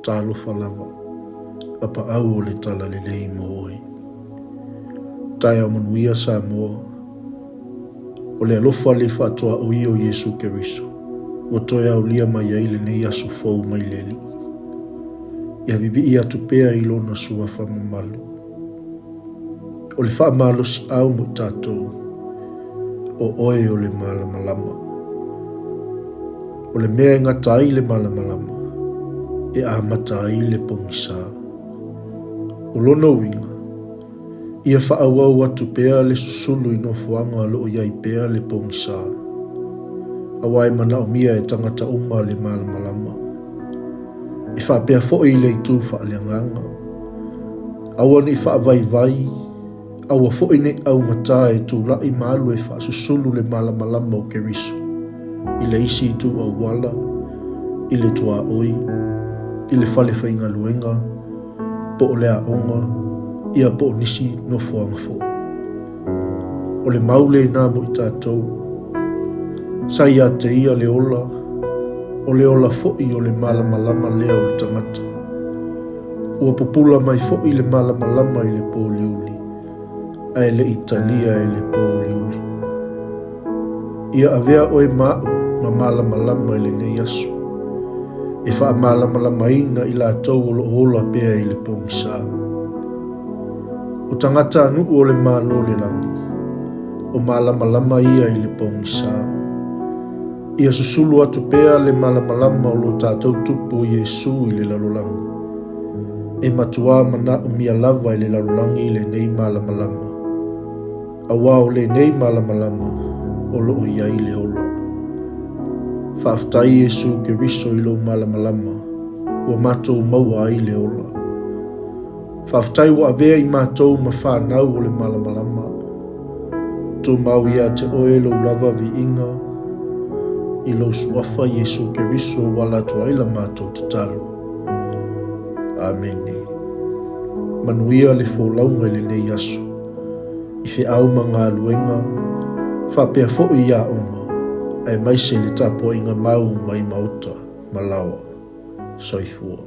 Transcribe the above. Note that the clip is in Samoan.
Talofa lava, Vapaau o le Talalelei mo oe. Taeao manuia Samoa, o le alofa le faatuaoi o Iesu Keriso ua toe aolia mai ai lenei aso fou mai le Alii. Ia vivii atu pea i Lona suafa mamalu. O le faamalosiau mo i tatou, o oe o le malamalama. O le mea e gata ai le malamalama, e amata ai le pogisa. O lona uiga, ia faaauau atu pea le susulu i nofoaga o lo o i ai pea le pogisa, aua e manaomia e tagata uma le malamalama. E faapea foi i le itu faaleagaga. Aua ne i faavaivai, aua foi ne i augata e tulai ma alu e faasusulu le malamalama o Keriso i le isi itu auala, i le tuaoi, i le fale faigaluega, po o le aoga, ia po o nisi nofoaga foi. O le mau lena mo i tatou. Sa ia te ia le ola, o le ola foi o le malamalama lea o le tagata. Ua pupula mai foi le malamalama i le pōuliuli, ae le i talia e le pōuliuli. Ia avea oe ma aʻu ma malamalama i lenei aso, e faamalamalamaina i latou o lo o ola pea i le pogisa. O tagatanuu o le Malo o le lagi, o malamalama ia i le pogisa. Ia susulu atu pea le malamalama o lo tatou Tupu o Iesu i le lalolagi. E matuā manaomia lava e le lalolagi lenei malamalama, aua o lenei malamalama o lo o i ai le ola. Faafetai Iesu Keriso i lou malamalama ua matou maua ai le ola. Faafetai ua avea i matou ma fanau o le malamalama. Tumau ia te oe lou lava viiga i lou suafa Iesu Keriso ua ala atu ai la matou tatalo. Amene. Manuia le folauga i lenei aso, i feau ma galuega, faapea foi i aoga, aemaise le tapuaiga mau mai maota ma laoa. Soifua.